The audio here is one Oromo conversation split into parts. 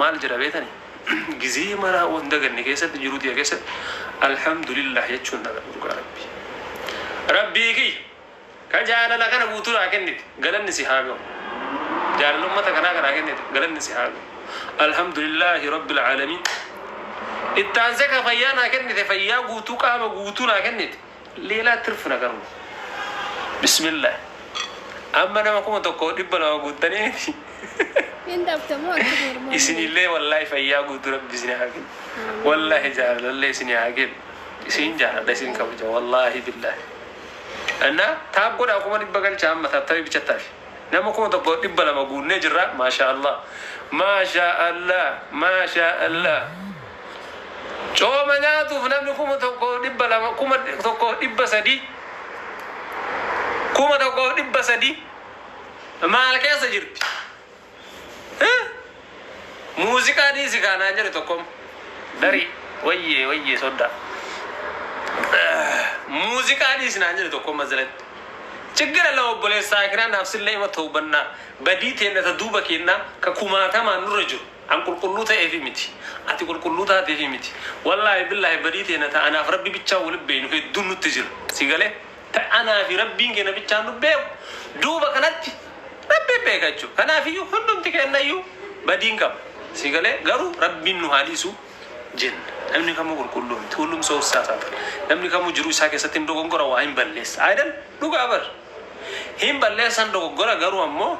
Maal jedha beetani? Gizee maraa waan daganne keessatti, jiruu tiyya keessatti alhamdulillah jechuun dhaga. Dhugaa Rabbii. Rabbii kiyya ka jaalala kana guutuu naa kennite, galanni si haa ga'u. Jaalala ummata kanaa kanaa kennite, galanni si haa ga'u. Alhamdulillahi rabbil aalamiin. Ittaansee ka fayyaa naa kennite, fayyaa guutuu, qaama guutuu naa kennite, ሌላ ትርፍ ነገር ነው። Bismillah. Amma nama 1200 guuttanii Hin dhabdamoo akka normal? Isinillee wallaahi fayyaa guutuu Rabbi isin haa kennu. Wallaahi jaalalallee isin haa kennu. Isin jaaladha, isin kabaja, wallaahi billaahi. እና tap godhaa, 100,000 galcha. Amma tap tapii bichattaafi. Nama 1200 guunnee jirra. Maasha Allah. Maasha Allah. Maasha Allah. Cooma nyaatuuf namni 1200, 1300, 1300 maal keessa jirti? Muuziqaa dhiisi kaanaan jedhe tokkom. Darii wayyee wayyee soddaa. Muuziqaa dhiisi naan jedhe tokkom masalatti. ችግር አለ obboleessaa kiraa naaf sillee ima toobannaa. Badii teenna ta duuba keennaa ka kumaatamaan nurra jiru, an qulqulluu ta'eefi miti, ati qulqulluu taateefi miti. Wallaahi billaahi, badii teenna ta anaaf Rabbi bichaa wali beeynu hedduun nutti jira. Si galee? Ta anaa fi Rabbiin keenya bichaan nu beeku, duuba kanatti Rabbiin beeka jechuudha. Kanaafiyyuu hundumti keennayyuu badiin qaba. Si galee? Garuu Rabbiin nu haa dhiisu jenna. Namni kamuu qulqulluu miti. ሁሉም ሰው ይሳሳታል. Namni kamuu jiruu isaa keessatti hin dogongora, waa hin balleessa አይደል? Dhugaa bar, hin balleessan, dogoggora. Garuu ammoo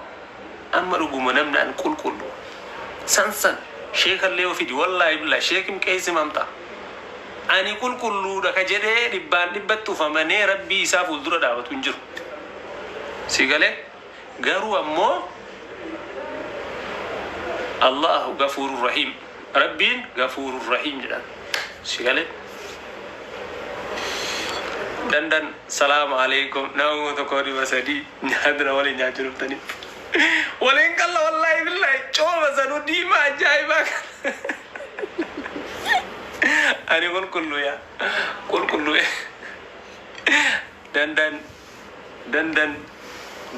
amma dhuguma namni an qulqullu san san sheekallee yoo fidi, wallaahi billaahi, sheekim qeessi mamta, ani qulqulluudha ka jedhee dhibbaan dhibbatti ufamanee Rabbii isaa fuuldura dhaabatu hin jiru. Si galee? Garuu ammoo Allahu gafuurur rahiim, Rabbiin gafuurur rahiim jedhan. Si galee? Dandan, salaamu alaikum. Nama 1300 nyaatna waliin nyaachuu dhuftanii waliin qalla. Wallaahi billaahi, cooma sanuu diimaa ajaa'ibaa kana. Ani qulqulluu yaa qulqulluu. Dandan, dandan,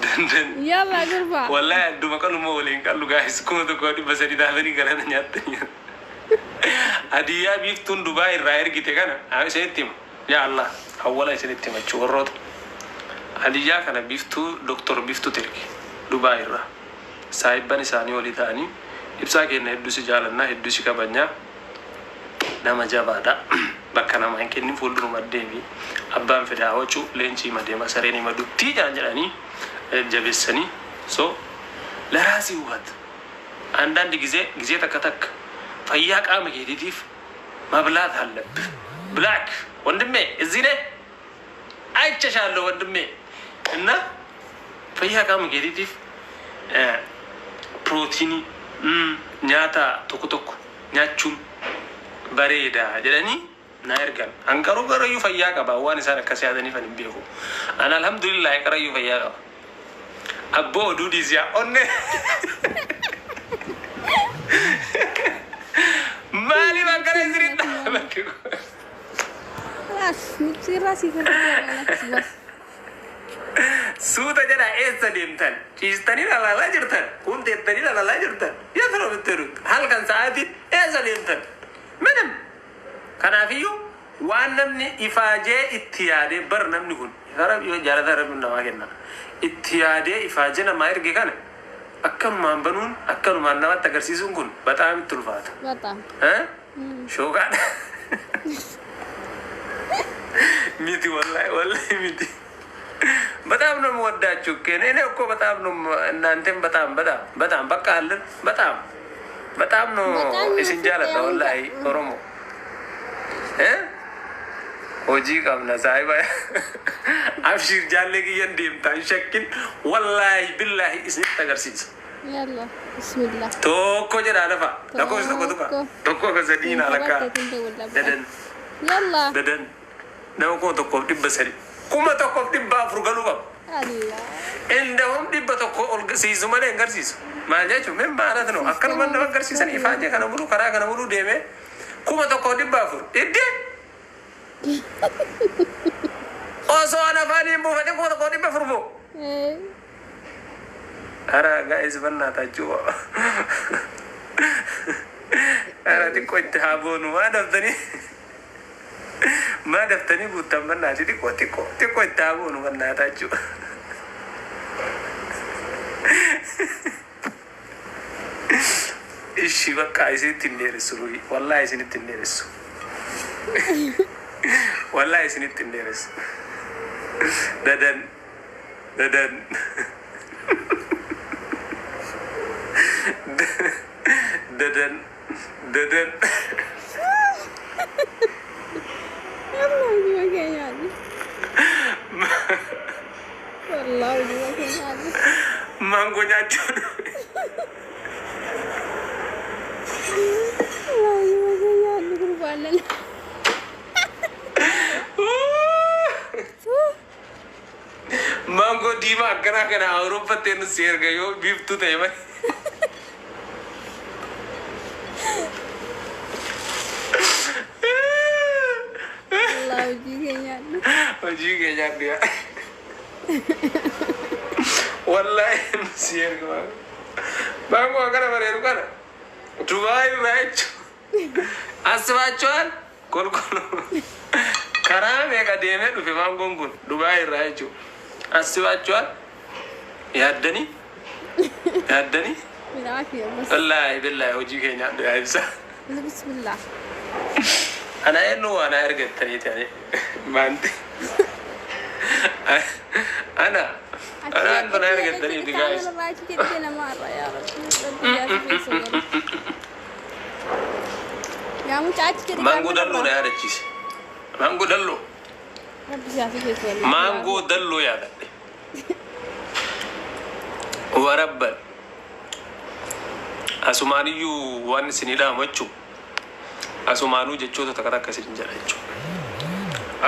dandan. Yalla gurbaa. Wallahi adduma qaluma waliin qallu. Guys, 1300 taatanii galana nyaattanii. Hadiyyaa Biiftuun Dubaa irraa ergite kana isinitti hima. Yaa Allah, awwala isinitti himachuu warroota. Hadiyyaa kana Biiftuu, Doktor Biiftuu erge Dubaa irraa. Saahibban isaanii walii ta'anii, "Ibsaa keenya, hedduu si jaalannaa, hedduu si kabajnaa, nama jabaadha. Bakka namaa hin kennin, fuulduruma deemi. Abbaan fedhe haa wacuu, leenci hima deema, sareen hima duttii," jedhan jedhanii jabeessanii. So ለራስህ ውበት አንዳንድ ጊዜ ጊዜ takka takka fayyaa qaama keetiitiif መብላት አለብህ። ብላክ ወንድሜ እዚህ ነህ፣ አይቼሻለሁ ወንድሜ። እና fayyaa qaama keetiitiif pirootiinii nyaata tokko tokko nyaachuun bareeda jedhanii na ergan. An garuu garayyuu fayyaa qaba. Waan isaan akkas yaadaniif ani hin beeku. An alhamdulillah qarayyuu fayyaa qaba. Abboo, oduu dhiisiyaa onne. Maaliif akkana isinitti dhaabatti? خلاص sirraa si bas. Suuta jedha, eessa deemtan? Ciistanii lalaalaa jirtan. Kun teettanii lalaalaa jirtan. የት ነው የምትሄዱት? Halkan sa'aatiin eessa deemtan? ምንም. Kanaafiyyuu waan namni ifaajee itti yaadee bar, namni kun yoo jaalata Rabbi namaa kenna. Itti yaadee ifaajee namaa erge kana akkanumaan banuun, akkanumaan namatti agarsiisuun kun በጣም itti ulfaata. በጣም። Shooqaadha. Miti, wallahi wallahi miti. በጣም ነው የምወዳችሁ እኮ። እኔ እኮ በጣም ነው እናንተም በጣም በጣም በጣም በቃ አለን፣ በጣም በጣም ነው በጣም isin jaaladha wallahi. Oromo hojii qabna saahiba. Abshir jaallee kiyyan, deemta hin shakkin. Wallaahi billaahi isinitti agarsiisa. Yalla bismillah. Tokko jedhaa lafa lakkoofsa tokko tuqa. Tokko. Tokko akka sadii naa lakkaa. Dadan. Yalla. Dadan, nama 1300, 1400 galuu qaba. Allah. እንደውም 100 ol siisu malee hin garsiisu. Maal jechuun min ማለት ነው? Akkanuma nama agarsiisan ifaajee kana mulu, karaa kana mulu deemee 1400 iddee osoo an afaaniin buufatee 1400 boo. Ara guys, በእናታችሁ Ara xiqqoo itti haa boonu. Maa daftanii, maa daftanii guuttan bannaati? Xiqqoo xiqqoo xiqqoo itti haa boonu bannaataa jechuudha. Ishi bakka isinitti hin dheeressu ruhi. Wallaahi isinitti hin dheeressu. Wallaahi isinitti hin dheeressu. Dadan dadan dadan dadan. Yalla, hojii kee nyaadhu. Wallaahi, hojii kee nyaadhu. Maangoo nyaachuun. Wallaahi, hojii kee nyaadhu gurbaan lala. Maangoo diimaa akkanaa kana Awurooppatti nu si erga yoo biiftuu ta'e malee. Wallaahi, hojii kee nyaadhu. Hojii kee nyaadhu yaa. Wallaahi nu si erga maangoo. Maangoo akkana bareedu kana. Dubaay irraa jechuudha. Asibaachuwaan kolkoloo. Karaa meeqa deemee dhufe maangoon kun Dubaay irraa jechuudha. Asibaachuwaan yaaddanii yaaddanii. بالعافية بس. Wallaahi billaahi, hojii kee nyaadhu yaa ibsa. بسم الله. Ana eenyu ana ergattaniiti ani maanti. Ana anaan bana ergattaniiti, guys. يا yaa mucaa achi jedhi. Maangoo dalloo na yaadachiise. Maangoo dalloo. Rabbi siyaasa keessa wallaahi. Maangoo dalloo yaadadhe. Warabban. Asumaaniyyuu waan isinii dhaamu jechuun asumaanuu jechoota takka takka isin jedha jechuudha.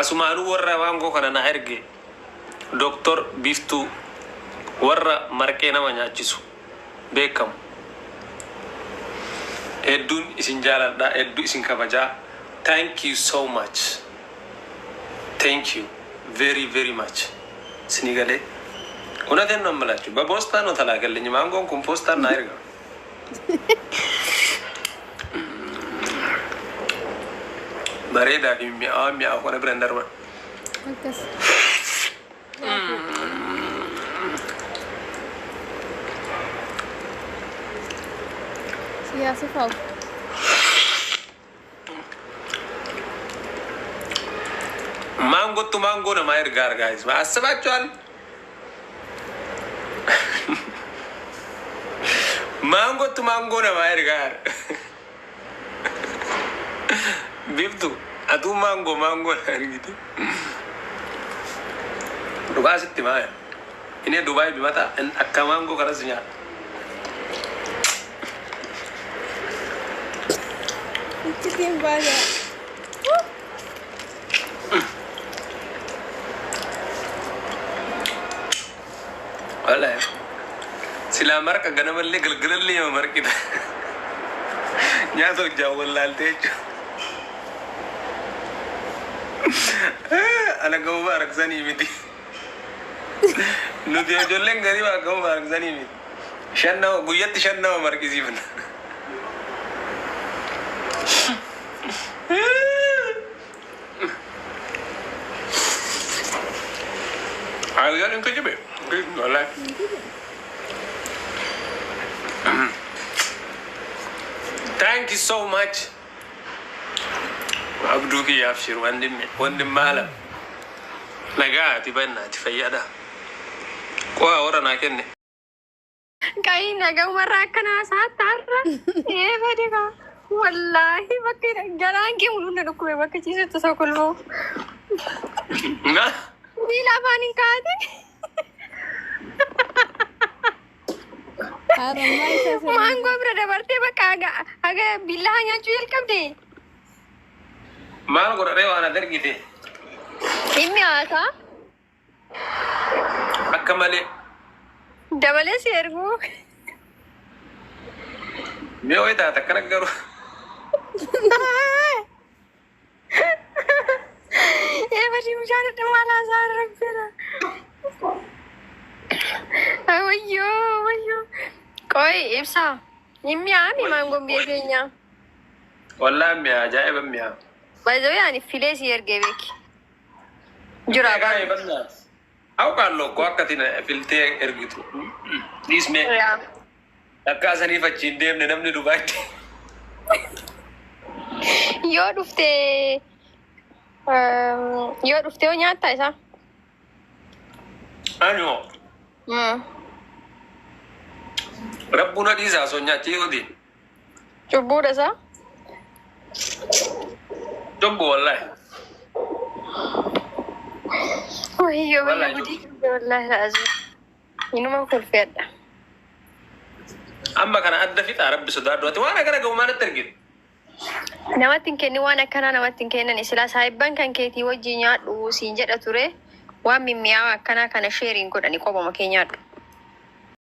Asumaanuu warra maangoo kana na erge, Dooktor Biiftuu, warra marqee nama nyaachisu beekamu. Hedduun isin jaaladha, hedduu isin kabajaa. Thank you so much. Thank you very very much. Isinii galee. እውነቴን ነው የምላችሁ። በፖስታ ነው ተላከልኝ። ማንጎን kun ፖስታ እና erga. Bareedaa fi mi'aawaa mi'aawu kana bira hin darban. Akkas. Siyaasa fa'u. Maangottu maangoo namaa ergaa argaa አስባችኋል? Maangottu maangoo namaa ergaa. Biftu atuu maangoo maangoo na ergite. Dhugaa sitti maaya. Inni Dubaay bimata akka maangoo kanas nyaata. Iccitiin baasa. Wallaahi. Silaa marqa ganamallee galgalallee nama marqita. Nyaata hojjaa wallaaltee jechuudha. Ana ga'uu baaraksanii miti. Nuti ijoolleen garii ga'uu baaraksanii miti. Shan nama guyyatti shan nama marqisiifna. Ayyaan hin kijibe. Wallaahi. Thank you so much. Abduu kiyyaaf shiru wandimme wandimma nagaa ati bannaati fayyaadha. Qo'aa warra naa kenne. Qayi nagaumarraa akkanaa saatti har'a ee fedhikaa wallaahi, bakka garaan kee mul'unna dhukkube bakka ciisutti osoo kolfuu Na miila afaan hin kaa'atin. Haarommaa isa sana. Maangoo bira dabartee bakka haga billaa nyaachuu jalqabde. Maal godhadhee waan ati argite? Dhimmi haasaa. Akka malee. Dabalee si erguu. Mi'a wayii taate akkana garuu. Ee badii, mucaan maal haasaa rabbira. Wayyoo wayyoo. Qoy ibsaa. Dhimmi haami maangoon biyya keenyaa. Wallaahi mi'a ajaa'iba mi'a. Baay'ee ani filee si ergee beeki. Jira baay'ee. Awqaan lokkoo akka ati filtee ergitu. Dhiismee akka asaniif achi hin deemne namni Dubaayitti. Yoo dhufte yoo dhufte yoo nyaatta isaa. Ani hoo rabbuun dhiisaa osoo nyaachii yooti. Cubbuudha isaa. Cubbu wallaahi. Wayyoo biyya Wallaahi gudii wallaahi laazim. Inuma kolfeedha. Amma kana adda fixaa rabbi sodaadhu. Ati waan akkana gahu maalatti ergite? Namatti hin kennin waan akkanaa namatti hin kennan silaa saahibban kan keetii wajjin nyaadhu siin jedha ture waan mimmi'aawa akkanaa kana sheeriin godhani qobama kee nyaadhu.